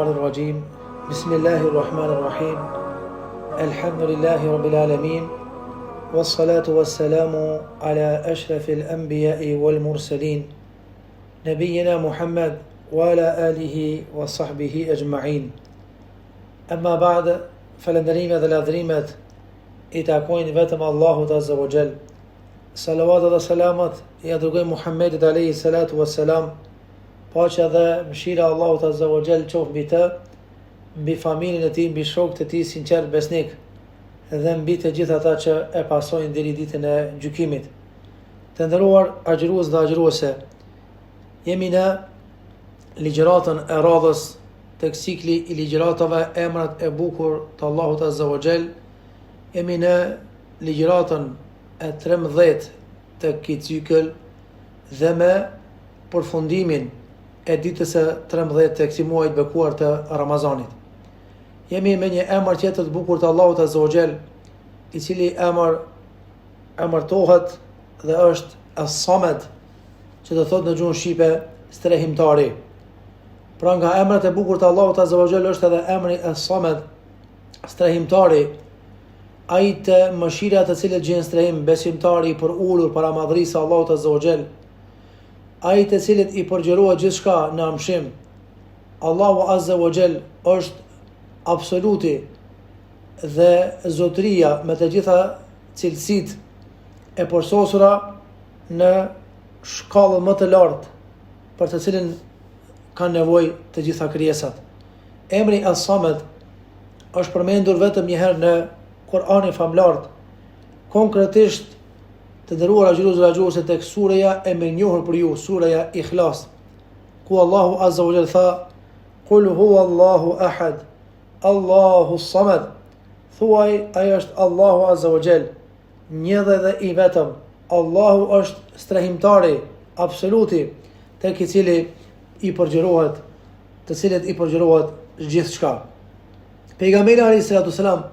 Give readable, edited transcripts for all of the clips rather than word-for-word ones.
الشيطان الرجيم بسم الله الرحمن الرحيم الحمد لله رب العالمين والصلاة والسلام على أشرف الأنبياء والمرسلين نبينا محمد وعلى آله وصحبه أجمعين أما بعد falënderimet dhe lavdërimet i takojnë vetëm Allahut Azza wa Jall. Salavatet dhe selamat ia dërgojmë Muhammedit alayhi salatu wassalam. Paqja dhe mëshira e Allahut Azza wa Jall qoftë mbi të, mbi familjen e tij, mbi shokët e tij sinqert besnik dhe mbi të gjithë ata që e pasojnë deri ditën e gjykimit. Të nderuar agjërues dhe agjëruese, jemi në ligjëratën e radhës tek cikli i ligjëratave emrat e bukur të Allahut Azza wa Jall. Jemi në ligjëratën e 13 të këtij cikël dhe me përfundimin e ditës së 13 të këtij muaji të bekuar të Ramazanit. Jemi me një emër tjetër të bukur të Allahut Azza wa Jall, i cili emër emërtohet dhe është As-Samed, që do thotë në gjuhën shqipe strehimtari. Pra nga emrat e bukur të Allahut Azza wa Jall është edhe emri As-Samed, strehimtari, ai te mëshira e të cilit gjen strehim besimtari i përulur para madhërisë së Allahut Azza wa Jall, ai të cilit i përgjërohet gjithçka në amshim. Allahu Azza wa Jall është absoluti dhe zotëria me të gjitha cilësitë e përsosura në shkallën më të lartë për të cilën kanë nevojë të gjitha krijesat. Emri As-Samed është përmendur vetëm një herë në Kur'anin famëlartë. Konkretisht të nderuar agjërues dhe agjëruese tek sureja e mirënjohur për ju, sureja Ikhlas, ku Allahu Azza wa Jall tha: "Kul huwa Allahu ahad, Allahu Samad." Thuaj, ai është Allahu Azza wa Jall, një dhe dhe i vetëm. Allahu është strehimtari absoluti tek i cili i përgjërohet, të cilit i përgjërohet gjithçka. Pejgamberi alayhi salatu selam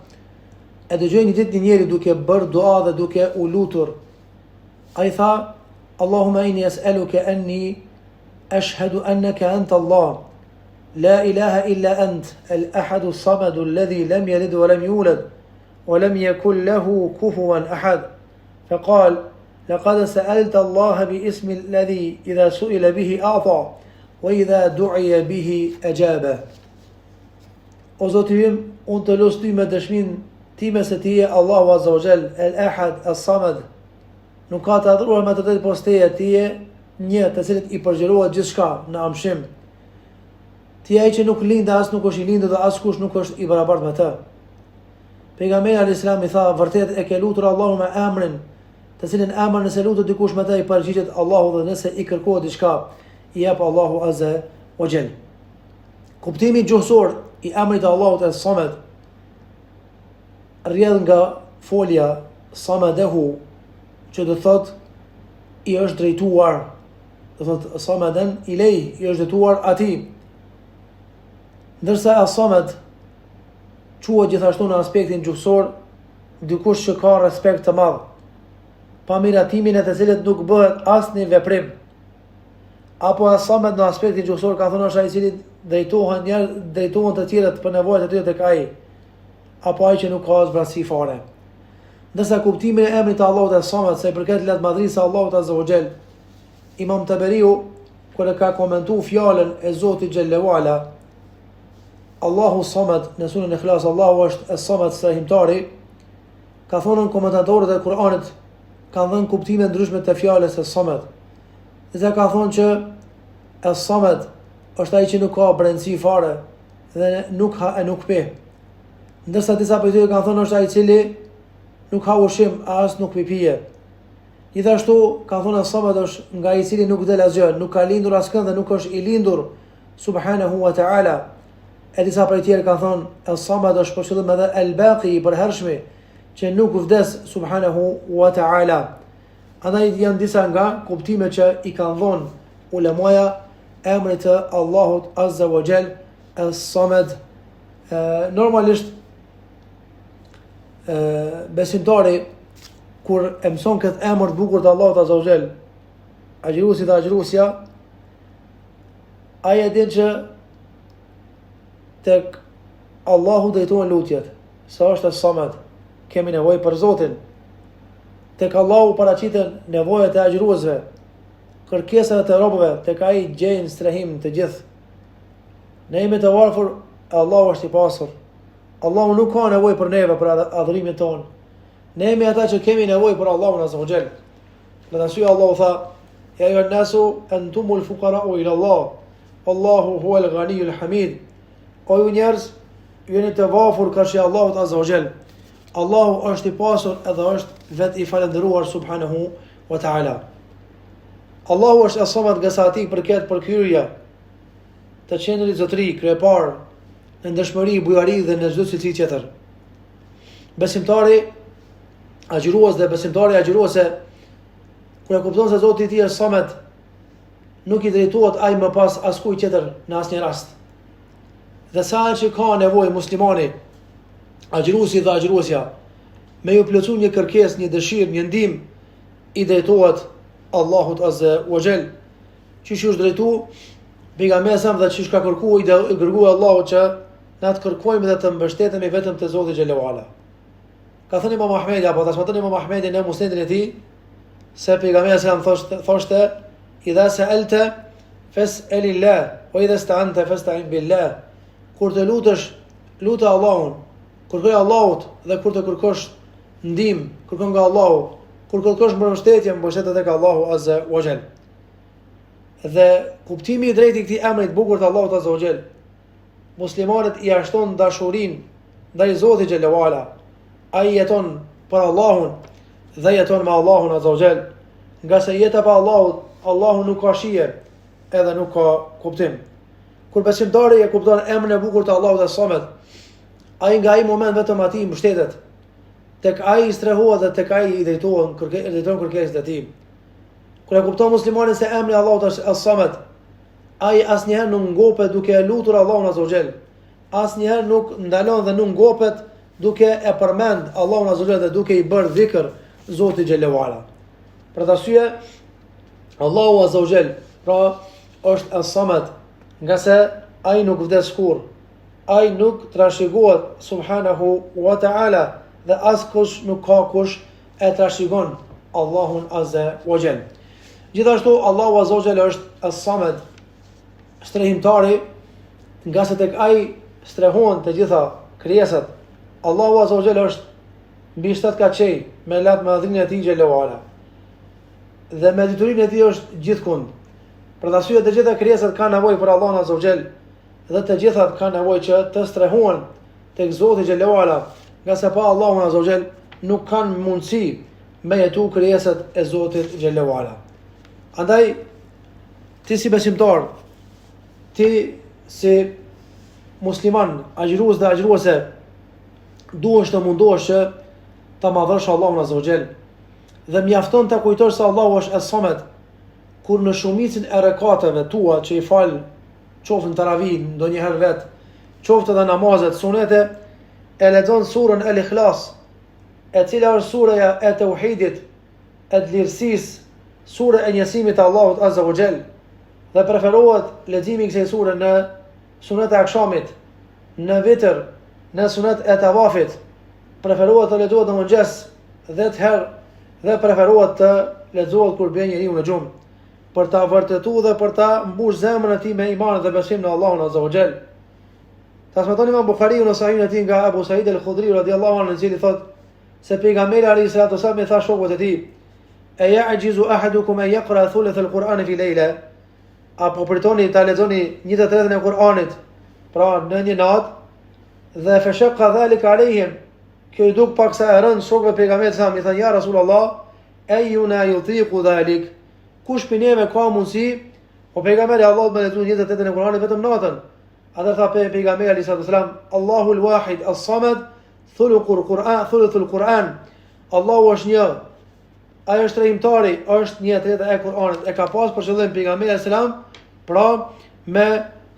e dëgjoi një ditë një njeri duke bërë dua dhe duke u lutur. Ai tha: Allahumma inni as'aluka anni ashhadu annaka anta Allah. La ilaha illa ant, al-ahad as-samad alladhi lam yalid wa lam yulad wa lam yakul lahu kufuwan ahad. Faqal: Laqad sa'alta Allah bi ismi alladhi idha su'ila bihi a'ta wa idha du'iya bihi ajaba. O Zoti im, unë të lus ty me dëshminë time se ti je Allahu Azza wa Jall, El Ahad, El Samad. Nuk ka të adhuruar me të drejtë pos teje, ti je një të cilit i përgjërohet gjithçka në amshim. Ti je ai që nuk lind as nuk është i lindur dhe askush nuk është i barabartë me të. Pejgamberi alayhis salam i tha, vërtet e ke lutur Allahun me emrin, të cilin emër nëse lutet dikush me të i përgjigjet Allahu dhe nëse i kërkohet diçka, i jep Allahu Azza wa Jall. Kuptimi gjuhësor i emrit të Allahut Es Samed rrjedh nga folja Samedehu, që do thotë i është drejtuar, do thotë Sameden ilej, i është drejtuar atij. Ndërsa Es Samed quhet gjithashtu në aspektin gjuhësor dikush që ka respekt të madh, pa miratimin e të cilit nuk bëhet asnjë veprim. Apo Es Samed në aspektin gjuhësor ka thënë është ai i cili drejtohen njerëz, drejtohen të tjerët për nevojat e tyre tek ai, apo ai që nuk ka zbrazësi fare. Ndërsa kuptimin e emrit të Allahut Es Samed sa i përket lartmadhërisë së Allahut Azza wa Jall, Imam Taberiu kur e ka komentu fjalën e Zotit Xhelle wa Ala, Allahu Samed në suren Ikhlas Allahu është Es Samed strehimtari, ka thonë komentatorët e Kur'anit kanë dhënë kuptime ndryshme të fjalës Es Samed. Disa kanë thonë që Es Samed është ai që nuk ka brendësi fare dhe nuk ha e nuk pi. Ndërsa disa prej tyre kanë thonë është ai i cili nuk ha ushqim as nuk pi pije. Gjithashtu kanë thonë Es Samed është nga ai i cili nuk del asgjë, nuk ka lindur askënd dhe nuk është i lindur subhanahu wa ta'ala. E disa prej tjerë kanë thonë Es Samed është për qëllim edhe El Baqi i përhershmi që nuk vdes subhanahu wa ta'ala. Andaj janë disa nga kuptimet që i kanë dhonë ulemaja emrit të Allahut Azza wa Jall Es Samed. Normalisht e, besimtari kur e mëson këtë emër të bukur të Allahut Azza wa Jall, agjëruesi dhe agjëruesja, ai e din që. Tek Allahu drejtohen lutjet, se është Es-Samed, kemi nevojë për Zotin. Tek Allahu paraqiten nevojat e agjëruesve, kërkesat e robëve, tek ai gjejnë strehim të gjithë. Ne jemi të varfër, e Allahu është i pasur. Allahu nuk ka nevojë për neve për adhurimin tonë. Ne jemi ata që kemi nevojë për Allahun Azza wa Jall. Për atë arsye Allahu tha: "Ja ejuhan nasu antumul fuqara'u ila Allah. Wallahu huwal ghaniyyul hamid." O ju njerëz, ju jeni të varfër karshi Allahut Azza wa Jall. Allahu është i pasur edhe është vetë i falënderuar subhanahu wa taala. Allahu është Es-Samed ngase atij i përket përkryrja të qenurit zotëri, kryepar, në ndershmëri, bujari dhe në çdo cilësi tjetër. Besimtari agjërues dhe besimtarja agjëruese kur e kupton se Zoti i tij është Samed, nuk i drejtohet ai më pas askujt tjetër në asnjë rast. Dhe sa herë që ka nevojë muslimani, agjëruesi dhe agjëruesja, me ju plotësu një kërkesë, një dëshirë, një ndihmë, i drejtohet Allahut Azze wa Jall. Qysh është drejtu pejgamberi sa dhe qysh ka kërku i dërguari i Allahut që na të kërkojmë dhe të mbështetemi vetëm te Zoti xhelle ue ala. Ka thënë Imam Ahmedi apo transmeton Imam Ahmedi në Musnedin e tij se pejgamberi sa thoshte thoshte idha sa'alta fas'alillah wa idha ista'anta fasta'in billah. Kur të lutesh, lute Allahun, kërkoj Allahut dhe kur të kërkosh ndihmë, kërko nga Allahu. Kur kërkosh mbështetje, mbështetu tek Allahu azza wa jall. Dhe kuptimi i drejtë i këtij emri të bukur të Allahut azza wa jall, muslimanit ia shton dashurinë ndaj Zotit xhelle ue ala. Ai jeton për Allahun dhe jeton me Allahun azza wa jall. Ngase jeta pa Allahut, Allahu nuk ka shije edhe nuk ka kuptim. Kur besimtari e kupton emrin e bukur të Allahut Es-Samed, ai nga ai moment vetëm atij mbështetet. Tek ai i strehohet dhe tek ai i drejtohen kërke, drejton kërkesat e tij. Kur e kupton muslimani se emri i Allahut është Es-Samed, ai asnjëherë nuk ngopet duke e lutur Allahun Azza wa Jall. Asnjëherë nuk ndalon dhe nuk ngopet duke e përmend Allahun Azza wa Jall dhe duke i bërë dhikr Zotit xhelle ue ala. Për atë arsye Allahu Azza wa Jall, pra është Es-Samed, ngase ai nuk vdes kurrë. Ai nuk trashëgohet subhanahu wa taala dhe askush nuk ka kush e trashëgon Allahun Azza wa Jall. Gjithashtu Allahu Azza wa Jall është Es-Samed, strehimtari, ngase tek ai strehohen të gjitha krijesat. Allahu Azza wa Jall është mbi shtatë kat qiej me lartmadhërinë e tij xhelle ue ala. Dhe me diturinë e tij është gjithkund. Për atë arsye të gjitha krijesat kanë nevojë për Allahun Azza wa Jall dhe të gjitha kanë nevojë që të strehohen tek Zoti xhelle ue ala, ngase pa Allahun Azza wa Jall nuk kanë mundësi me jetu krijesat e Zotit xhelle ue ala. Andaj ti si besimtar, ti si musliman, agjërues dhe agjëruese, duhesh të mundohesh që ta madhërosh Allahun Azza wa Jall. Dhe mjafton ta kujtosh se Allahu është Es-Samed, kur në shumicën e rekateve tua që i fal qoftë në teravi, ndonjëherë vet, qoftë edhe namazet sunete, e lexon surën El Ikhlas, e cila është sureja e teuhidit, e dlirësisë, sure e njësimit të Allahut Azza wa Jall, dhe preferohet leximi i kësaj sure në sunet e akshamit, në vitër, në sunet e tavafit, preferohet të lexohet në mëngjes 10 herë dhe preferohet të lexohet kur bie njeriu në gjumë për ta vërtetuar dhe për ta mbush zemrën e tij me iman dhe besim në Allahun Azza wa Jall. Transmeton Imam Buhariu në Sahihun e tij nga Abu Sa'id al-Khudri radhiyallahu anhu, i cili thotë se pejgamberi alayhi salatu wasallam i tha shokëve të tij: "E ya'jizu ahadukum an yaqra thuluth al-Qur'an fi layla?" A po përtoni ta lexoni një të tretën e Kur'anit, pra në një natë, dhe feshekka dhalika alejhim, kjo iu duk paksa e rëndë shokëve pejgamberit sa i thanë ja Rasulullah, ejjuna jutiku dhalik, kush prej neve ka mundësi, o pejgamberi i Allahut me lexu një të tretën e Kur'anit vetëm natën. Atëherë tha pejgamberi alejhi salatu selam, Allahu al-wahid as-samad, thuluthul Kur'an, thuluthul Kur'an. Allahu është një, Ai është strehimtari, është një e treta e Kur'anit. E ka pas për qëllim pejgamberi alayhis salam, pra me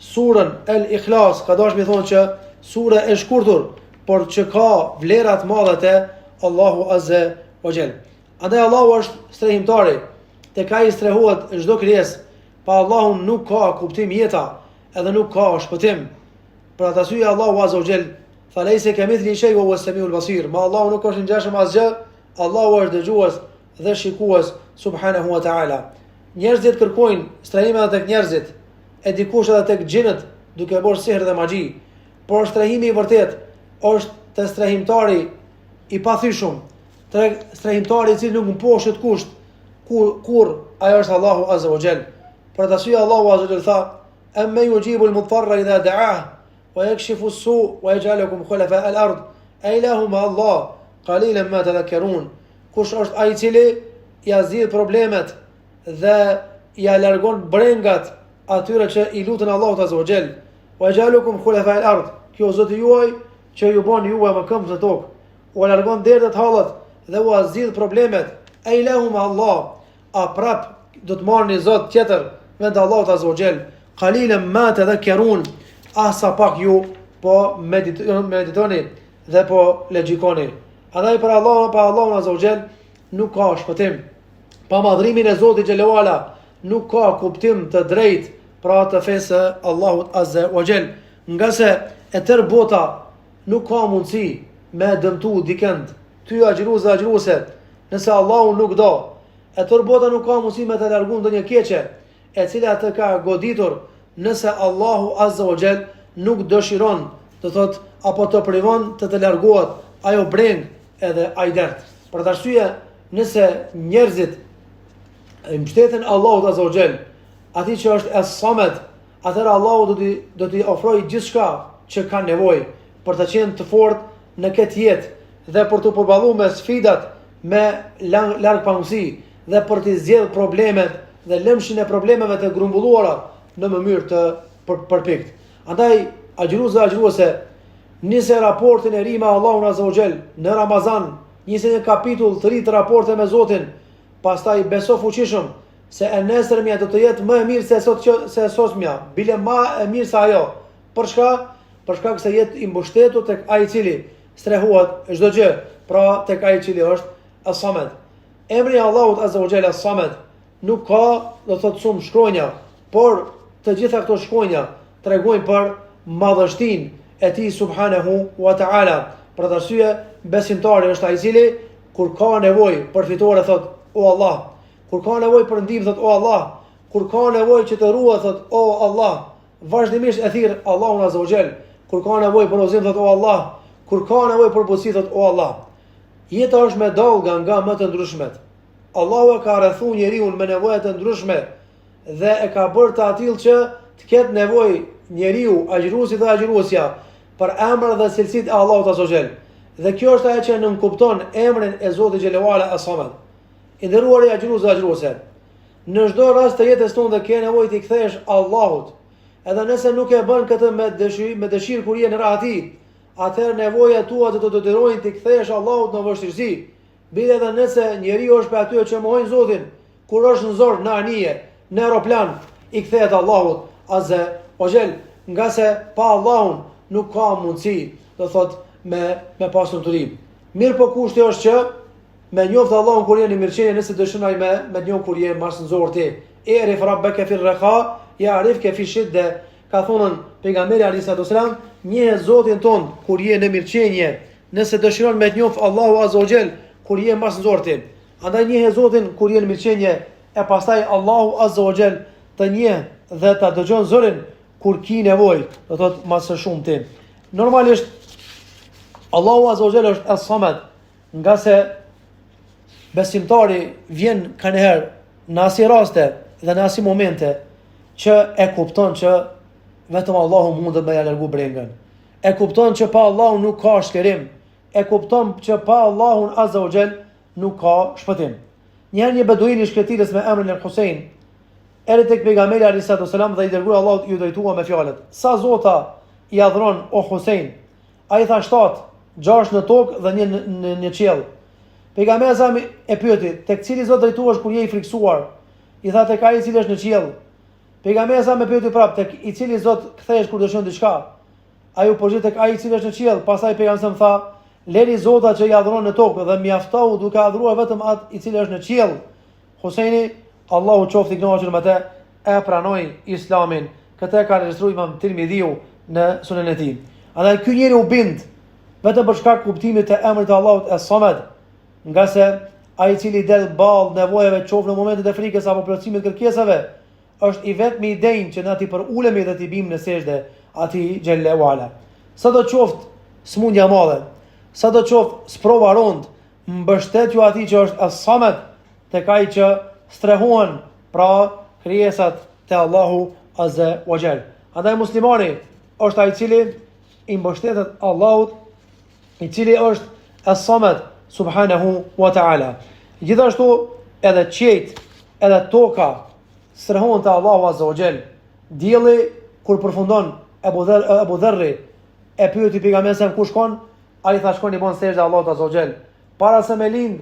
surën El Ikhlas, ka dashur me thonë që sura e shkurtër, por që ka vlera të madhe te Allahu Azza wa Jall. Andaj Allahu është strehimtari, tek ai strehohet çdo krijesë, pa Allahun nuk ka kuptim jeta, edhe nuk ka shpëtim. Për atë arsye Allahu Azza wa Jall tha lejse kemithlihi shej wa huwa semiul basir. Me Allahun nuk është i ngjashëm asgjë, Allahu është dëgjues dhe shikues subhanahu wa taala. Njerëzit kërkojnë strehim edhe tek njerëzit, e dikush edhe tek xhinët duke bërë sihr dhe magji. Por strehimi i vërtetë është te strehimtari i pathyeshëm, te strehimtari i cili nuk mposhtet kush, kur kur ai është Allahu Azza wa Jall. Për atë arsye Allahu Azza wa Jall tha: "Amman yujibu al-mudtarra idha da'ah wa yakshifu as-su wa yaj'alukum khulafa al-ard, a ilahun ma Allah, qalilan ma tadhakkarun." Kush është ai i cili ia zgjidh problemet dhe ia largon brengat atyre që i luten Allahut Azza wa Jall. Wa yaj'alukum khulafa al-ard. Ky është Zoti juaj që ju bën juve mëkëmbës në tokë. Ua largon dertet hallet dhe ua zgjidh problemet. A ilahun ma Allah. A prap do të marrni Zot tjetër në vend të Allahut Azza wa Jall. Qalilan ma tadhakkarun. Ah sa pak ju po meditoni dhe po logjikoni. Andaj për Allahun, pa Allahun Azza wa Jall nuk ka shpëtim. Pa madhrimin e Zotit xhelle ue ala nuk ka kuptim të drejtë pra të fesë së Allahut Azza wa Jall. Ngase e tërë bota nuk ka mundësi me dëmtu dikend, ty agjërues dhe agjëruese, nëse Allahu nuk do. E tërë bota nuk ka mundësi me të largu ndonjë keqe, e cila të ka goditur, nëse Allahu Azza wa Jall nuk dëshiron, do thotë, apo të privon të të largohet ajo brengë edhe ai dert. Për atë arsye, nëse njerëzit i mbështeten Allahut Azza wa Jall, atij që është Es-Samed, atëherë Allahu do t'i do t'i ofrojë gjithçka që kanë nevojë për të qenë të fortë në këtë jetë dhe për t'u përballuar me sfidat me largpamësi dhe për t'i zgjedhur problemet dhe lëmshin e problemeve të grumbulluara në mënyrë të për, përpiktë. Andaj agjërues dhe agjëruese nise raportin e ri me Allahun Azza wa Jall në Ramazan, nise një kapitull të ri të raporteve me Zotin, pastaj beso fuqishëm se e nesërmja do të jetë më e mirë se sot që se e sotmja, bile më e mirë se ajo. Për çka? Për shkak se je i mbështetur tek ai i cili strehohet çdo gjë, pra tek ai i cili është As-Samed. Emri i Allahut Azza wa Jalla As-Samed nuk ka, do të thotë shumë shkronja, por të gjitha këto shkronja tregojnë për madhështinë e tij subhanahu wa taala. Për atë arsye, besimtari është ai i cili kur ka nevojë për fitore thotë o Allah, kur ka nevojë për ndihmë thotë o Allah, kur ka nevojë që të ruhet thotë o Allah, vazhdimisht e thirr Allahun Azza wa Jall, kur ka nevojë për udhëzim thotë o Allah, kur ka nevojë për butësi thotë o Allah. Jeta është me dallga nga më të ndryshmet. Allahu e ka rrethu njeriun me nevoja të ndryshme dhe e ka bërë të atillë që të ketë nevojë njeriu, agjëruesi dhe agjëruesja për emrat dhe cilësitë e Allahut Azza wa Jall. Dhe kjo është ajo që nënkupton emrin e Zotit xhelle ue ala As-Samed. I nderuari agjërues dhe agjëruese, në çdo rast të jetës tonë ke nevojë t'i kthehesh Allahut. Edhe nëse nuk e bën këtë me dëshirë, me dëshirë kur je në rahati, atëherë nevojat tua do të detyrojnë t'i kthehesh Allahut në vështirësi. Bile edhe nëse njeriu është prej atyre që mohojnë Zotin, kur është në zor, në anije, në aeroplan, i kthehet Allahut Azza wa Jall, ngase pa Allahun nuk ka mundësi, do thot me me pas lumturi. Mirëpo kushti është që me njoftë Allahun kur je në mirëqenie, nëse dëshiron ai me me njohë kur je mas nxorti. I'rif rabbaka fi rrakha, ya'rifka fi shidda. Ka thënë pejgamberi alayhi salatu wasalam, njihe Zotin tond kur je në mirëqenie, nëse dëshiron me të njohë Allahu Azza wa Jall kur je mas nxorti. Andaj njihe Zotin kur je në mirëqenie, e pastaj Allahu Azza wa Jall të njeh dhe ta dëgjon zërin kur ki nevojë, do thotë mas së shumti. Normalisht Allahu Azza wa Jall është Es-Samed, ngase besimtari vjen kanëherë në asi raste dhe në asi momente që e kupton që vetëm Allahu mundet me ja largu brengën. E kupton që pa Allahun nuk ka shkërim. E kupton që pa Allahun Azza wa Jall nuk ka shpëtim. Njëherë një beduin i shkretirës me emrin El Husein, erdhi tek pejgamberi alayhi salatu wasalam dhe i dërguari i Allahut iu drejtua me fjalët: "Sa zota i adhuron o Husein?" Ai tha shtatë, gjashtë në tokë dhe një në, në, në qiell. Pejgamberi sa e pyeti, tek cili zot drejtohesh kur je i frikësuar? I tha tek ai i cili është në qiell. Pejgamberi sa e pyeti prapë, tek i cili zot kthehesh kur dëshiron diçka? Ai u përgjigj tek ai i cili është në qiell. Pastaj pejgamberi tha, lëri zotat që i adhuron në tokë dhe mjaftohu duke adhuruar vetëm atë i cili është në qiell. Huseini, Allahu qoftë i kënaqur me të, e pranoi Islamin. Këtë e ka regjistruar Imam Tirmidhiu. në sunenin e tij. Andaj ky njeri u bind vetëm për shkak kuptimit të emrit të Allahut Es-Samed, ngase ai i cili del ballë nevojave qoftë në momentet e frikës apo plotësimit të kërkesave, është i vetmi i denjë që na t'i përulemi dhe t'i bimë në sexhde atij xhelle ue ala. Sado qoftë smundja e madhe, sado qoftë sprova e rëndë, mbështetju atij që është Es-Samed, tek ai që strehohen pra krijesat te Allahu Azze wa Jall. Andaj muslimani është ai i cili i mbështetet Allahut, i cili është Es-Samed subhanahu wa taala. Gjithashtu edhe qiejt, edhe toka strehohen te Allahu Azze wa Jall. Dielli kur përfundon Ebu Dherr Ebu Dherri e pyeti pejgamberin se ku shkon, ai tha shkon i bën sexhde Allahut Azze wa Jall. Para se me lind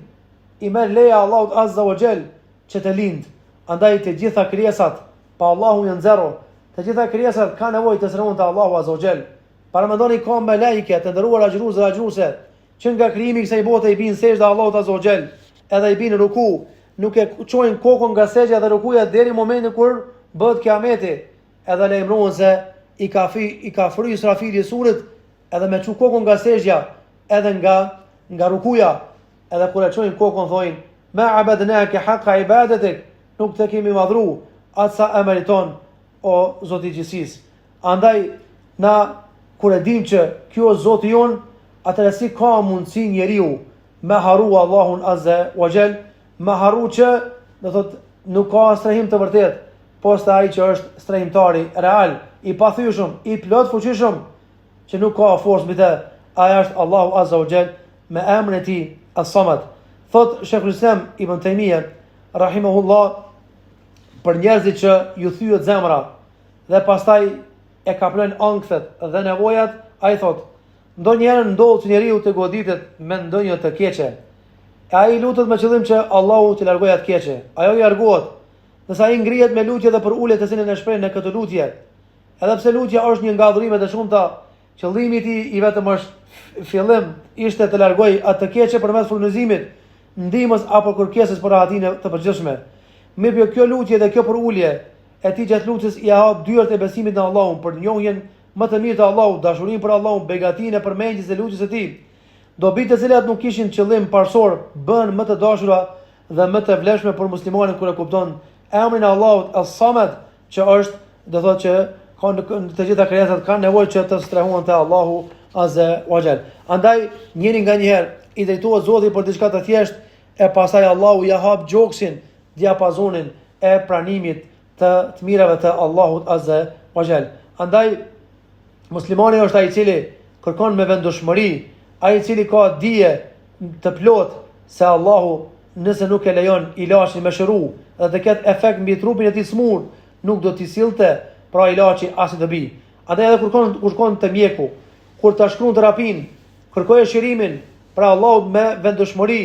i merr leja Allahut Azza wa Jall që të lind. Andaj të gjitha krijesat pa Allahun janë zero. Të gjitha krijesat kanë nevojë të strehohen te Allahu Azza wa Jall. Paramendoni ka melaike të nderuar agjërues dhe agjëruese që nga krijimi i kësaj bote i bin sexhde Allahut Azza wa Jall, edhe i bin ruku, nuk e çojnë kokën nga sexhdja dhe rukuja deri në momentin kur bëhet kiameti, edhe lajmërohen se i ka fry, i ka fry Israfili i surit, edhe me çu kokën nga sexhdja, edhe nga nga rukuja, edhe kur e çojnë kokën thonë ma abadnaka haqqa ibadatik, nuk të kemi madhru atë sa e meriton o Zoti i gjithësisë. Andaj na kur e dimë që ky është Zoti jonë, atëherë si ka mundësi njeriu me harru Allahun Azze wa Jall, me harru që do thotë nuk ka strehim të vërtetë, pos te ai që është strehimtari real, i pathyeshëm, i plotfuqishëm, që nuk ka forcë mbi të, ai është Allahu Azza wa Jall me emrin e tij As-Samad. Thot Sheikhul Islam Ibn Taymija rahimahullah për njerëzit që ju thyhet zemra dhe pastaj e kaplojnë ankthet dhe nevojat, ai thot, ndonjëherë ndodh që njeriu të goditet me ndonjë të keqe. E ai lutet me qëllim që Allahu t'i largojë atë keqe. Ajo i largohet. Nëse ai ngrihet me lutje dhe përulje të cilën e shpreh në këtë lutje, edhe pse lutja është një nga adhurimet e shumta, qëllimi i tij i vetëm është fillim ishte të largojë atë të keqe përmes furnizimit, ndihmës apo kërkesës për rahatinë të përgjithshme. Mirëpo kjo lutje dhe kjo përulje e tij gjatë lutjes i hap dyert e besimit në Allahun për njohjen më të mirë të Allahut, dashurinë për Allahun, begatinë e përmendjes dhe lutjes së tij. Dobitë të cilat nuk kishin qëllim parësor bëhen më të dashura dhe më të vlefshme për muslimanin kur e kupton emrin e Allahut As-Samad, që është, do thotë që kanë të gjitha krijesat kanë nevojë që të strehohen te Allahu Azze wa Jall. Andaj njeri nganjëherë i drejtohet Zotit për diçka të thjeshtë e pastaj Allahu ja hap gjoksin, diapazonin e pranimit të të mirave të Allahut Azze wa Jall. Andaj muslimani është ai i cili kërkon me vendosmëri, ai i cili ka dije të plotë se Allahu nëse nuk e lejon ilaçin me shëru dhe të ketë efekt mbi trupin e tij smur, nuk do t'i sillte pra ilaçi asnjë dobi. Andaj edhe kur shkon kur shkon te mjeku, kur ta shkruan terapinë, kërkoje shërimin prej Allahut me vendosmëri,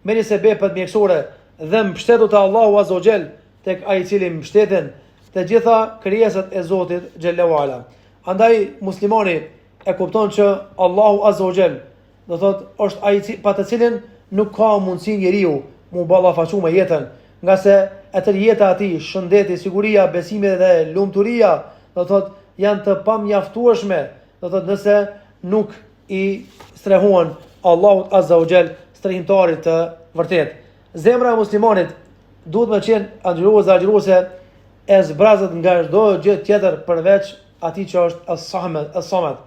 merri sebepet mjekësore dhe mbështetu te Allahu Azza wa Jall, tek ai i cili mbështeten të gjitha krijesat e Zotit xhelle ue ala. Andaj muslimani e kupton që Allahu Azza wa Jall do thotë është ai pa të cilin nuk ka mundësi njeriu mu ballafaqu me jetën, ngase e tërë jeta e tij, shëndeti, siguria, besimi dhe lumturia, do thotë janë të pamjaftueshme, do thotë nëse nuk i strehohen Allahut Azza wa Jall, strehimtarit të vërtetë. Zemra e muslimanit duhet me qenë agjërues dhe agjëruese e zbrazët nga çdo gjë tjetër përveç atij që është as-Samad, as-Samad.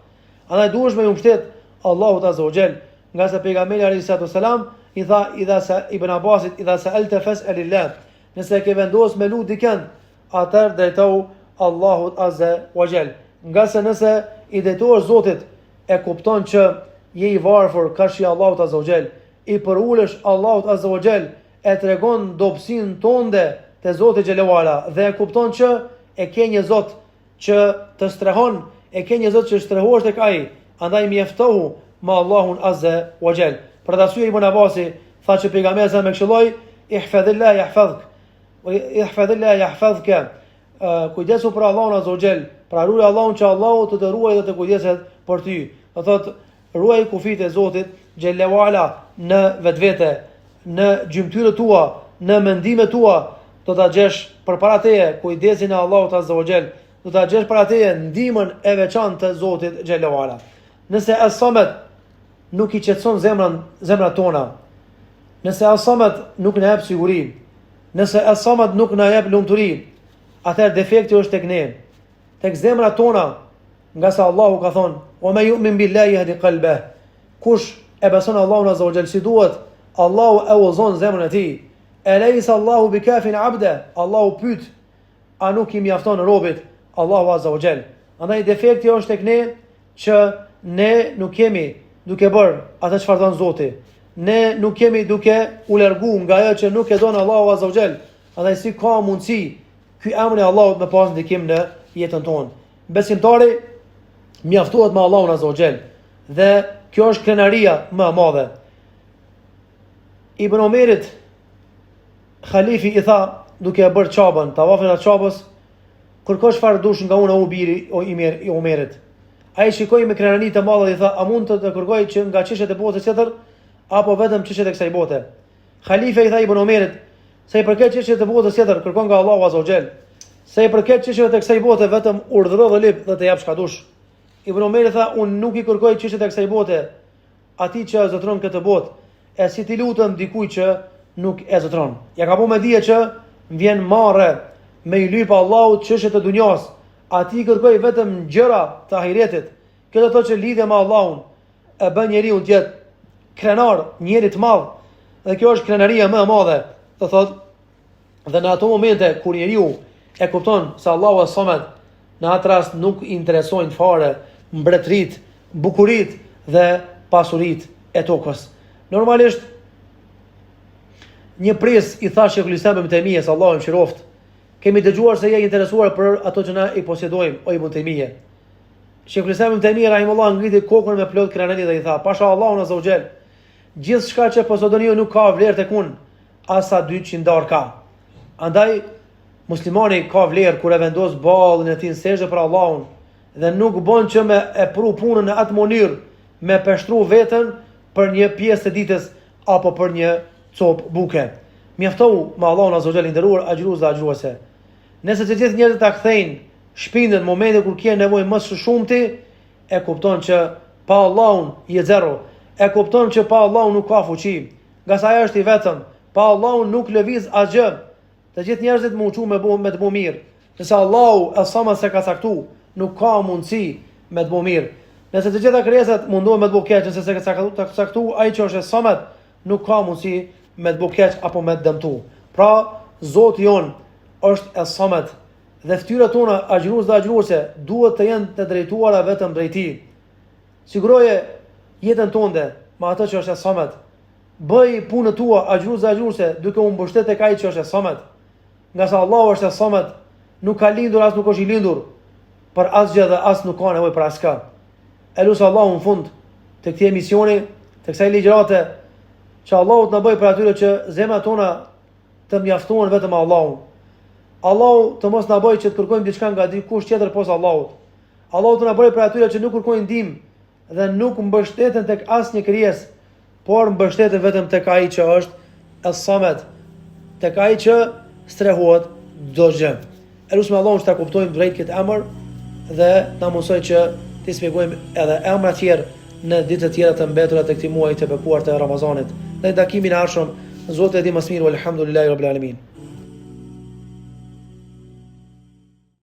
Andaj duhesh me ju mbështet Allahut Azza wa Jall, ngase pejgamberi alayhi salatu wasalam i tha idha sa Ibn Abbasit idha sa'alta fas'alillah. Nëse e ke vendos me lut dikend, atëherë drejtohu Allahut Azza wa Jall. Ngase nëse i drejtohesh Zotit, e kupton që je i varfër karshi Allahut Azza wa Jall, i përulesh Allahut Azza wa Jall, e tregon dobësinë tënde te Zoti xhelle ue ala dhe e kupton që e ke një Zot që të strehon, e ke një Zot që strehohesh tek ai, andaj mjaftohu me Allahun Azze wa Jall. Për atë arsye Ibn Abbasi tha që pejgamberi sa më këshilloi, ihfadhillah yahfadhk. Ihfadhillah yahfadhka. Kujdesu për Allahun Azza wa Jall, pra ruaj Allahun që Allahu të të ruajë dhe të kujdeset për ty. Do thotë Ruaj kufijtë e Zotit xhelle ue ala në vetvete, në gjymtyrët tua, në mendimet tua, do ta gjesh përpara teje kujdesin e Allahut azza wa xhel. Do ta gjesh para teje ndihmën e veçantë të Zotit xhelle ve ala. Nëse Es-Samed nuk i qetëson zemrën, zemrat tona, nëse Es-Samed nuk na jep siguri, nëse Es-Samed nuk na jep lumturi, atëherë defekti është tek ne, tek zemrat tona, ngase Allahu ka thonë, "Wa men yu'min billahi yahdi qalbah." Kush e beson Allahun azza wa jall si duhet, Allahu e udhëzon zemrën e tij. Elejsa Allahu bikafin abde, Allahu pyet A nuk i mjafton robit Allahu Azza wa Jall? Andaj defekti është tek ne që ne nuk jemi duke bërë atë çfarë don Zoti. Ne nuk jemi duke u largu nga ajo që nuk e don Allahu Azza wa Jall. Andaj si ka mundësi ky emër i Allahut me pas ndikim në jetën tonë? Besimtari mjaftohet me Allahun Azza wa Jall dhe kjo është krenaria më e madhe. Ibn Omerit Halifi i tha, duke e bërë Qabën, tavafin e Qabës, kërko çfarë dush nga unë o biri o Imer, i Omerit. Ai shikoi me krenari të madhe dhe i tha, a mund të të kërkoj që nga çështjet e botës tjetër apo vetëm çështjet e kësaj bote? Halifi i tha Ibn Omerit, sa i përket çështjeve të botës tjetër, kërko nga Allahu Azza wa Jall. Sa i përket çështjeve të kësaj bote, vetëm urdhëro dhe lip dhe të jap çka dush. Ibn Omeri tha, unë nuk i kërkoj çështjet e kësaj bote, atij që e zotëron këtë botë, e si t'i lutem dikujt që nuk e zotëron. Ja ka bo me dije që më vjen marre me i lyp Allahut çështje të dunjas, atij i kërkoj vetëm gjëra të ahiretit. Kjo do të thotë që lidhja me Allahun e bën njeriun të jetë krenar, njeri të madh. Dhe kjo është krenaria më e madhe, do thotë Dhe në ato momente kur njeriu e kupton se Allahu es Samed, në atë rast nuk i interesojnë fare mbretëritë, bukuritë dhe pasuritë e tokës. Normalisht një prijës i tha Sheikhul Islam Ibn Taymijes, Allahu e mëshiroftë, kemi dëgjuar se je i interesuar për ato që na i posedojmë, o Ibn Taymije. Sheikhul Islam Ibn Taymiye rahimullah ngriti kokën me plot krenari dhe i tha, pasha Allahun azza wa jall, gjithçka që posedoni ju nuk ka vlerë tek unë, as sa dy qindarka. Andaj, muslimani ka vlerë kur e vendos ballin e tij në sexhde për Allahun dhe nuk bën që me e pru punën në atë mënyrë me peshtru veten për një pjesë të ditës apo për një copë buke. Mjaftohu me Allahun azza wa jall i nderuar agjërues dhe agjëruese. Nëse të gjithë njerëzit ta kthejnë shpinën në momentin kur ke nevojë më së shumti, e kupton që pa Allahun je zero. E kupton që pa Allahun nuk ka fuqi. Ngase ai është i vetëm, pa Allahun nuk lëviz asgjë. Të gjithë njerëzit me u çu me bo, me të bo mirë. Nëse Allahu es Samed s'e ka caktu, nuk ka mundësi me të bo mirë. Nëse të gjitha krijesat mundohen me të bo keq, nëse s'e ka caktu, caktu ai që është es Samed, nuk ka mundësi me të bo keq apo me të dëmtu. Pra, Zoti jonë është es Samed dhe fytyrat tona agjërues dhe agjëruese duhet të jenë të drejtuara vetëm drejt tij. Siguroje jetën tënde me atë që është es Samed. Bëj punët tua agjërues dhe agjëruese duke u mbështetur tek ai që është es Samed. Ngase Allahu është es Samed, nuk ka lindur as nuk është i lindur për asgjë dhe as nuk ka nevojë për askë. E lus Allahun në fund të këtij emisioni, të kësaj ligjërate, që Allahu të na bëjë prej atyre që zemrat tona të mjaftohen vetëm me Allahun. Allahu të mos na bëjë që të kërkojmë diçka nga dikush tjetër pos Allahut. Allahu të na bëjë prej atyre që nuk kërkojnë ndihmë dhe nuk mbështeten tek asnjë krijesë, por mbështeten vetëm tek ai që është Es-Samed, tek ai që strehohet çdo gjë. E lusim Allahun që ta kuptojmë drejt këtë emër dhe na mundësojë që t'i shpjegojmë edhe emra të tjerë në ditët e tjera të mbetura të këtij muaji të bekuar të Ramazanit. Në takimin e ardhshëm, Zoti e di më së miri, walhamdulillahi rabbil alamin.